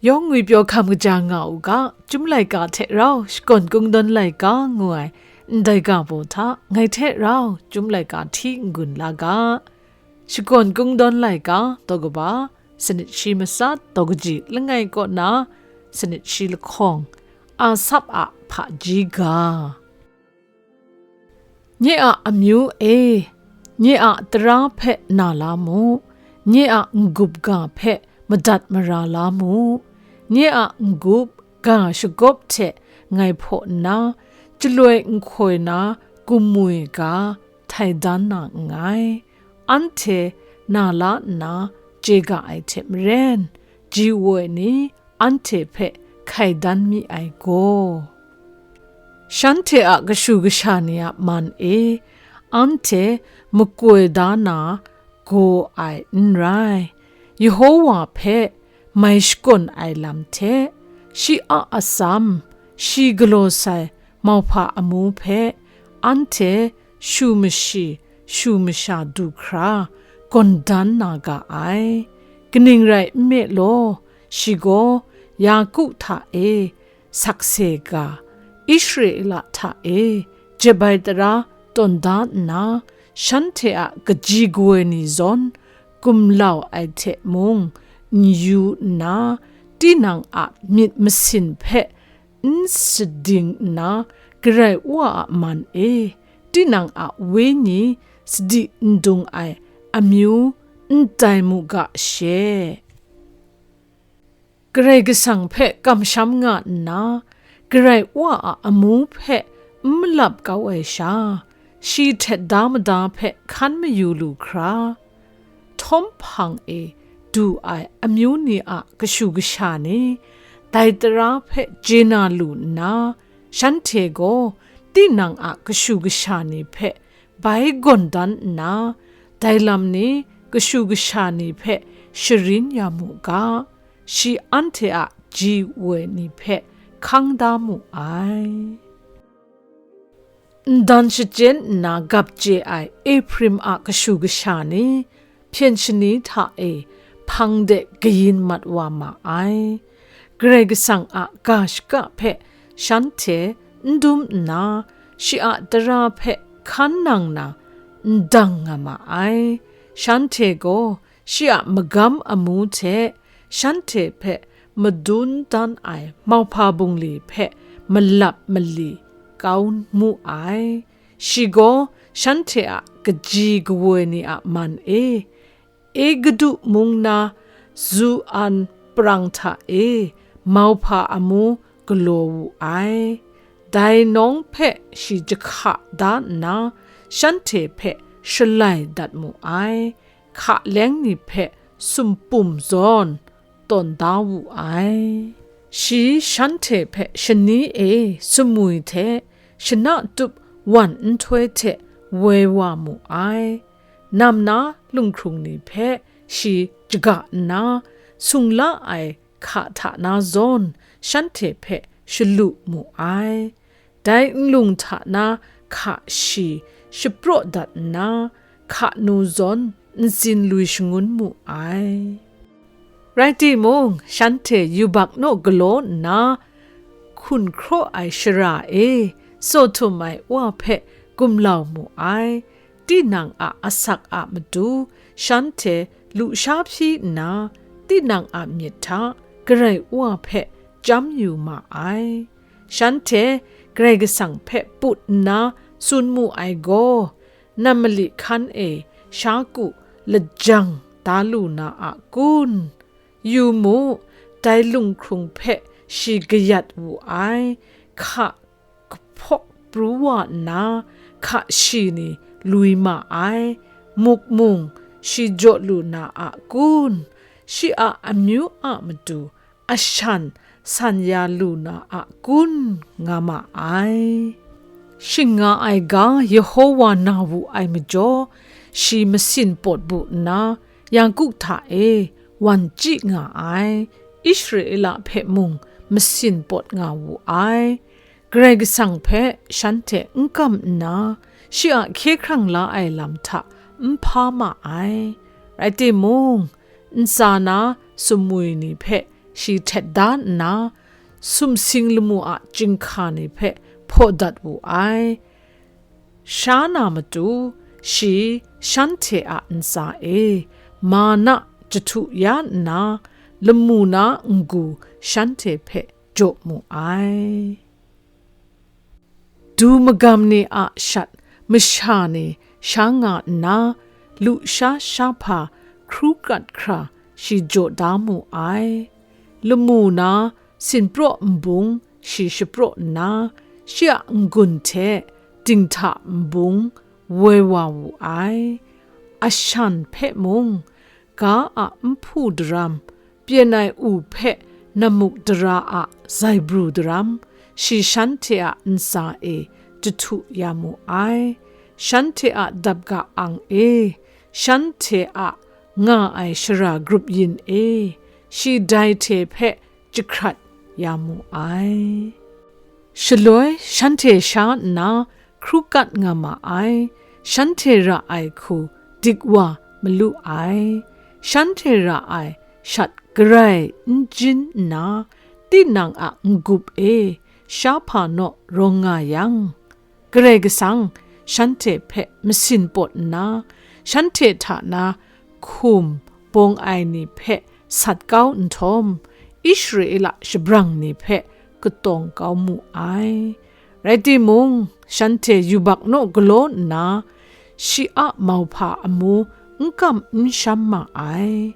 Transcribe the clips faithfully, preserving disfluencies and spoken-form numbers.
Yawng ngwipyaw hkam kaja nga u ga, Chyum laika hte rau Shakawn Kungdawn laika ngu ai ndai ga baw hta ngai hte rau Chyum laika hti n-gun la ga. Shakawn Kungdawn laika daw kaba, sanit shi matsat, daw kaji langai kaw na, sanit shi lahkawng, Asap a hpaji ga. Nye a amyu e, nye a tara hpe na la mu, nye a n-gup ga hpe madat mara la mu, nye a n-gup ga shagawp hte ngai hpaw nna, chyaloi nhkoi na gumwi ga htai dan na nngai, anhte na la nna chye ga ai hte maren, ji woi ni anhte hpe hkai dan mi ai gaw, shanhte a kashu kasha ni a man e anhte makoi da na gaw ai n rai. Yawhowa hpe mai shakawn ai lam hte, shi a atsam, shi galaw sai mauhpa amu hpe anhte shu mashi, shu masha du hkra gawn dan na ga ai. Kaning rai nme law, shi gaw Yaku hta e sakse ga, Israela hta e jep ai tara tawn da nna, shanhte a kaji kawoi ni zawn gumlau ai hte mung n yu nna, tinang a myit masin hpe n sading nna, Karai Wa a man e tinang a wenyi sadi n dung ai amyu n tai mu ga she. Karai Kasang hpe kamsham nga nna, Karai Wa a amu hpe n malap kau ai sha, shi htet da mada hpe hkan mayu lu hkra, htawm hpang e du ai amyu ni a kashu kasha ni, dai tara hpe chye na lu nna, shanhte gaw tinang a kashu kasha ni hpe bai gawn dan nna, dai lam ni kashu kasha ni hpe sharin ya mu ga, shi anhte a ji woi ni hpe hkang da mu ai. Ndan shachyen nna gap chye ai Ehpraim a kashu kasha ni, hpyen shani hta e hpang de kayin mat wa ma ai. Karai Kasang a ga shaka hpe shanhte n dum nna, shi a tara hpe hkan nang na n dang nga ma ai. Shanhte gaw shi a magam amu hte shanhte hpe madun dan ai mauhpa bungli hpe malap mali kau mu ai. Shi gaw shanhte a kaji kawoi ni a man e, Egutu mung na Zoan prang hta e mauhpa amu galaw wu ai. Dai nawng hpe shi jahka da nna, shanhte hpe shalai dat mu ai. Hka leng ni hpe sumpum zawn tawn da wu ai. Shi shanhte hpe shani e sumwi hte shana tup wan nhtoi hte woi wa mu ai. Nam na lunghkrung ni hpe shi jaga nna, sung la ai hka hta na zawn shanhte hpe shalu mu ai. Dai nlung hta na hka shi shapraw dat nna, hka nu zawn ntsin lui shangun mu ai. Rai timung, shanhte yubak naw galaw nna, hkun hkraw ai shara e tsaw htum ai Wa hpe gumlau mu ai. Tinang a asak a matu shanhte lusha hpyi nna, tinang a myit hta Karai Wa hpe chyam yu ma ai. Shanhte Karai Kasang hpe put nna tsun mu ai gaw, nam mali hkan e sha ku lajang da lu na a kun? Yu mu, dai lunghkrung hpe shi kayat wu ai, hka kahpawk pru wa nna, hka shi ni lui ma ai, muk mung shi jaw lu na a kun? Shi a amyu a matu ashan san ya lu na a kun? Nga ma ai. Shing nga ai ga Yawhowa na wu ai majaw, shi masin pawt bu nna, Yaku hta e wan chyi nga ai, Israela hpe mung masin pawt nga wu ai. Karai Kasang hpe shanhte n kam nna, shi a hkye hkrang la ai lam hta n hpa ma ai. Rai timung, ntsa na sumwi ni hpe shi htet da nna, sumsing lamu a chyinghka ni hpe hpaw dat wu ai. Sha na matu, shi shanhte a ntsa e mana jahtu ya nna, lamu na n-gu shanhte hpe jaw mu ai. Du magam ni a shat masha ni sha nga nna, lusha shahpa hkru kat hkra shi jaw da mu ai. Lamu na sinpraw nbung shi shapraw nna, shi a n-gun hte dinghta nbung woi wa wu ai. Ashan hpe mung, ga a nhpu daram, pyen ai u hpe namuk dara a zaibru daram, shi shanhte a ntsa e jahtu ya mu ai. Shanhte a dapga ang e, shanhte a nga ai shara grup yin e, shi dai hte hpe jahkrat ya mu ai. Shaloi shanhte sha nna hkru kat nga ma ai, shanhte ra ai hku dik wa malu ai. Shanhte ra ai shat garai n jin nna, tinang a n-gup e shahpa naw rawng nga yang, Karai Kasang shanhte hpe masin pawt nna, shanhte hta na hkum bawng ai ni hpe sat kau nhtawm, Israela shabrang ni hpe katawng kau mu ai. Rai timung, shanhte yubak naw galaw nna, shi a mauhpa amu n kam n sham ma ai.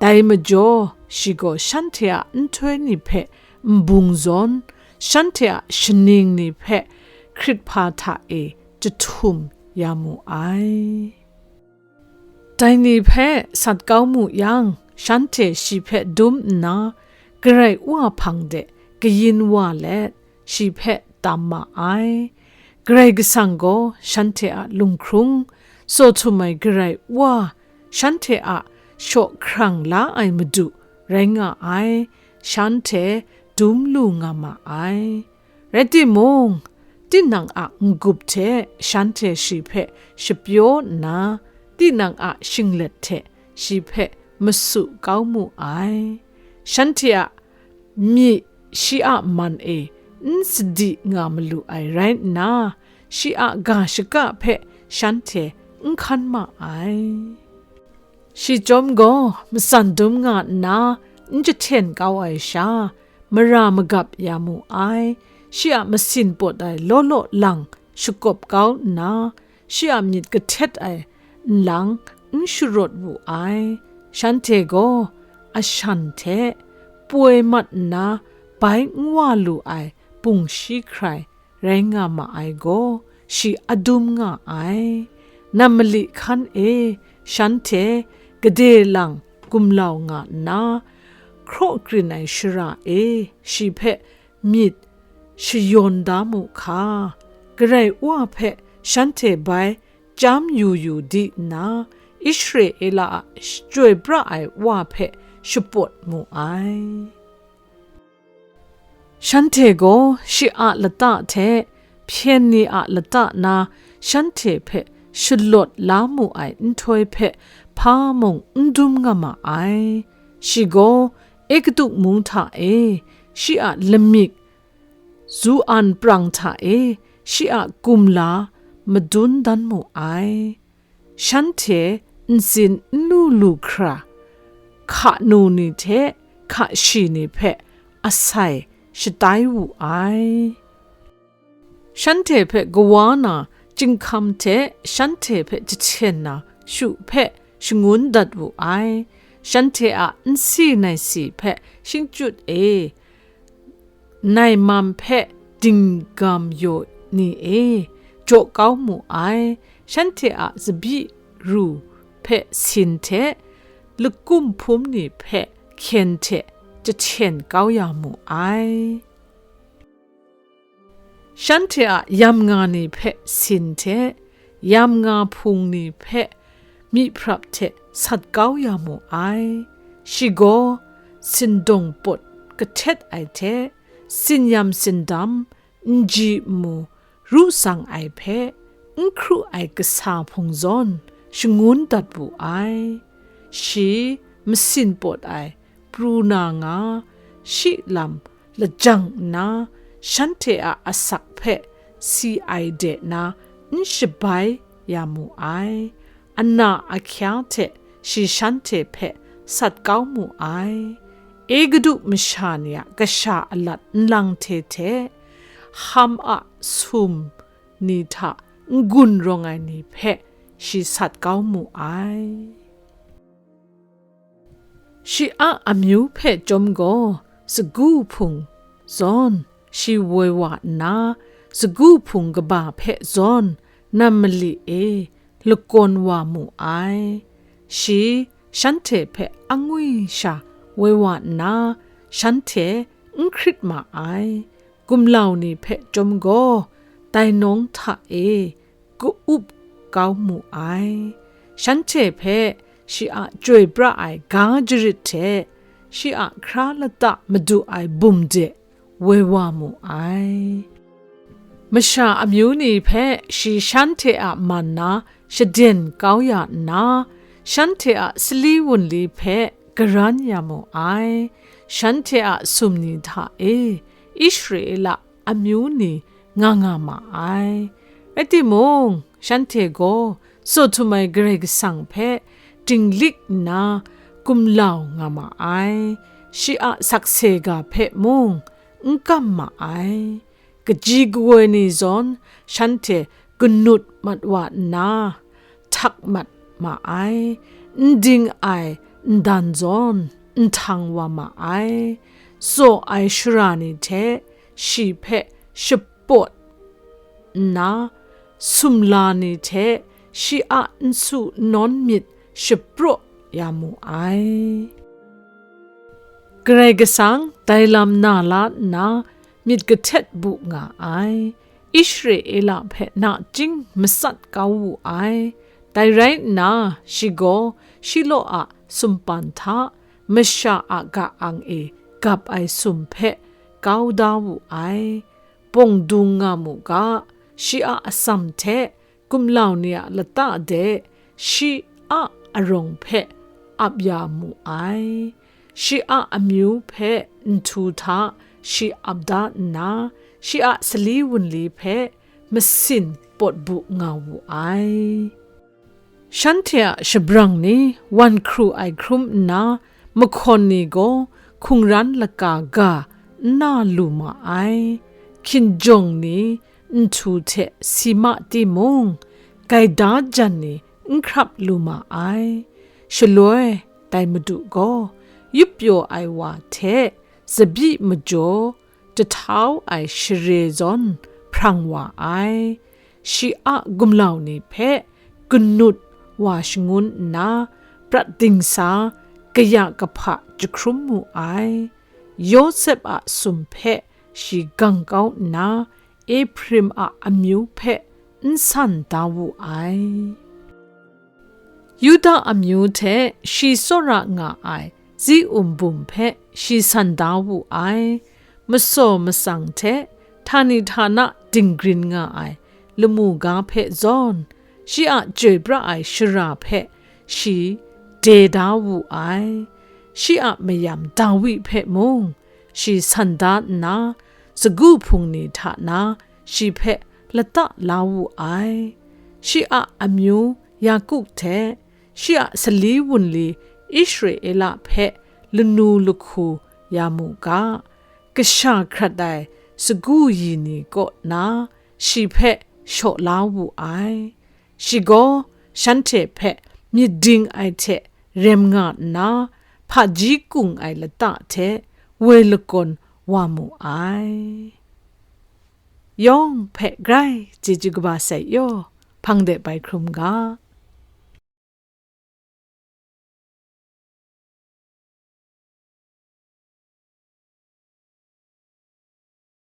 Dai majaw, shi gaw shanhte a nhtoi ni hpe nbung zawn, shanhte a shaning ni hpe hkrit hpa hta e jahtum ya mu ai. Dai ni hpe sat kau mu yang, shanhte shi hpe dum nna, Karai Wa hpang de kayin wa let, shi hpe tam ma ai. Karai Kasang gaw shanhte a lunghkrung, tsaw htum ai Karai Wa, shanhte a shaw hkrang la ai Madu rai nga ai, shanhte dum lu nga ma ai. Rai timung, tinang a n-gup hte shanhte shi hpe shapyaw nna, tinang a shinglet hte shi hpe masu kau mu ai. Shanhte a myi shi a man e n sadi nga malu ai rai nna, shi a ga shaka hpe shanhte n hkan ma ai. Shi chyawm gaw matsan dum nga nna n jahten kau ai sha, mara magap ya mu ai. Shi a masin pawt ai law law lang shakawp kau nna, shi a myit kahtet ai nlang n sharawt wu ai. Shanhte gaw ashan hte poi mat nna bai n wa lu ai bungshi hkrai rai nga ma ai gaw, shi adum nga ai. Nam mali hkan e shanhte gade lang gumlau nga nna, hkraw krin ai shara e shi hpe myit shayawn da mu hka. Garai Wa hpe shanhte bai chyam yu yu di nna, Israela a Chyoi pra ai Wa hpe shapawt mu ai. Shanhte gaw shi a lata hte hpyen ni a lata na shanhte hpe shalawt la mu ai nhtoi hpe hpa mung n dum nga ma ai. Shi gaw Egutu mung hta e shi a lamik zu-an prang hta e shi a kumla madun dan mu ai. Shanhte ntsin n lu lu hkra, hka nu ni hte hka shi ni hpe asai shatai wu ai. Shanhte hpe kawa na chyinghkam hte shanhte hpe jahten na shu hpe shangun dat wu ai. Shanhte a nsi naisi hpe shingchyut e, naimam hpe dinggam yaw ni e jaw kau mu ai. Shanhte a tsabyi ru hpe sin hte, lakum hpum ni hpe hkyen hte jahten kau ya mu ai. Shanhte a yamnga ni hpe sin hte, yamnga hpung ni hpe myi hprap hte sat kau ya mu ai. Shi gaw sindawng pawt kahtet ai hte, sinyam sindam, nji nmu ru tsang ai hpe, n hkru ai kasa hpung zawn shangun dat wu ai. Shi masin pawt ai pru na nga, shi lam lajang nna, shanhte a asak hpe si ai de na n shabai ya mu ai. Ana ahkya hte shi shanhte hpe sat kau mu ai. Egutu masha ni a kasha alat nlang hte hte, Ham a sum ni hta n-gun rawng ai ni hpe shi sat kau mu ai. Shi a amyu hpe chyawm gaw, sagu hpung zawn shi woi wa nna, sagu hpung kaba hpe zawn nam mali e lakawn wa mu ai. Shi shanhte hpe angwi sha woi wa nna, shanhte n hkrit ma ai. Gumlau ni hpe chyawm gaw, dai nawng hta e ka-up kau mu ai. Shanhte hpe shi a chyoi pra ai ga jarit hte shi a hkra lata madu ai bum de woi wa mu ai. Masha amyu ni hpe shi shanhte a man na shaden kau ya nna, shanhte a sali wunli hpe garan ya mu ai. Shanhte a sum ni hta e Israela amyu ni nga nga ma ai. Rai timung, shanhte gaw Sodom ai Karai Kasang hpe dinglik nna gumlau nga ma ai. Shi a sakse ga hpe mung n kam ma ai. Kaji kawoi ni zawn shanhte kanut mat wa nna, htak mat ma ai, n ding ai ndan zawn nhtang wa ma ai, tsaw ai shara ni hte shi hpe shapawt nna, sumla ni hte shi a nsu nawn myit shapraw ya mu ai. Karai Kasang dai lam na la nna, myit kahtet bu nga ai. Israela hpe nachying matsat kau wu ai. Dai rai nna, shi gaw Shiloh a sumpan hta masha a ga-ang e gap ai sum hpe kau da wu ai. Bawng dung nga mu ga, shi a atsam hte gumlau ni a lata de shi a arawng hpe ap ya mu ai. Shi a amyu hpe nhtu hta shi ap da nna, shi a sali wunli hpe masin pawt bu nga wu ai. Shanhte a shabrang ni wan hkru ai hkrum nna, mahkawn ni gaw hkungran laka ga n na lu ma ai. Hkinjawng ni nhtu hte si ma timung, gaida jan ni n hkrap lu ma ai. Shaloi dai Madu gaw yup pyaw ai wa hte tsabyi majaw jahtau ai share zawn hprang wa ai. Shi a gumlau ni hpe kanut wa shangun nna, prat dingsa kaya kahpa jahkrum mu ai. Yawsep a sum hpe shi gang kau nna, Ehpraim a amyu hpe n san da wu ai. Yuda amyu hte shi tsawra nga ai Zium bum hpe shi san da wu ai. Masaw matsang hte htani htana dinggrin nga ai lamu ga hpe zawn, shi a chyoi pra ai shara hpe shi de da wu ai. Shi a mayam Dawi hpe mung shi san da nna, sagu hpung ni hta na shi hpe lata la wu ai. Shi a amyu Yakub hte shi a sali wunli Israela hpe lanu lahku ya mu ga, kasha hkrat ai sagu yi ni kaw na shi hpe shaw la wu ai. Shi gaw shanhte hpe myit ding ai hte rem nga nna, hpaji kung ai lata hte woi lakawn wa mu ai. Yawng hpe grai chyeju kaba sai yaw, hpang de bai hkrum ga.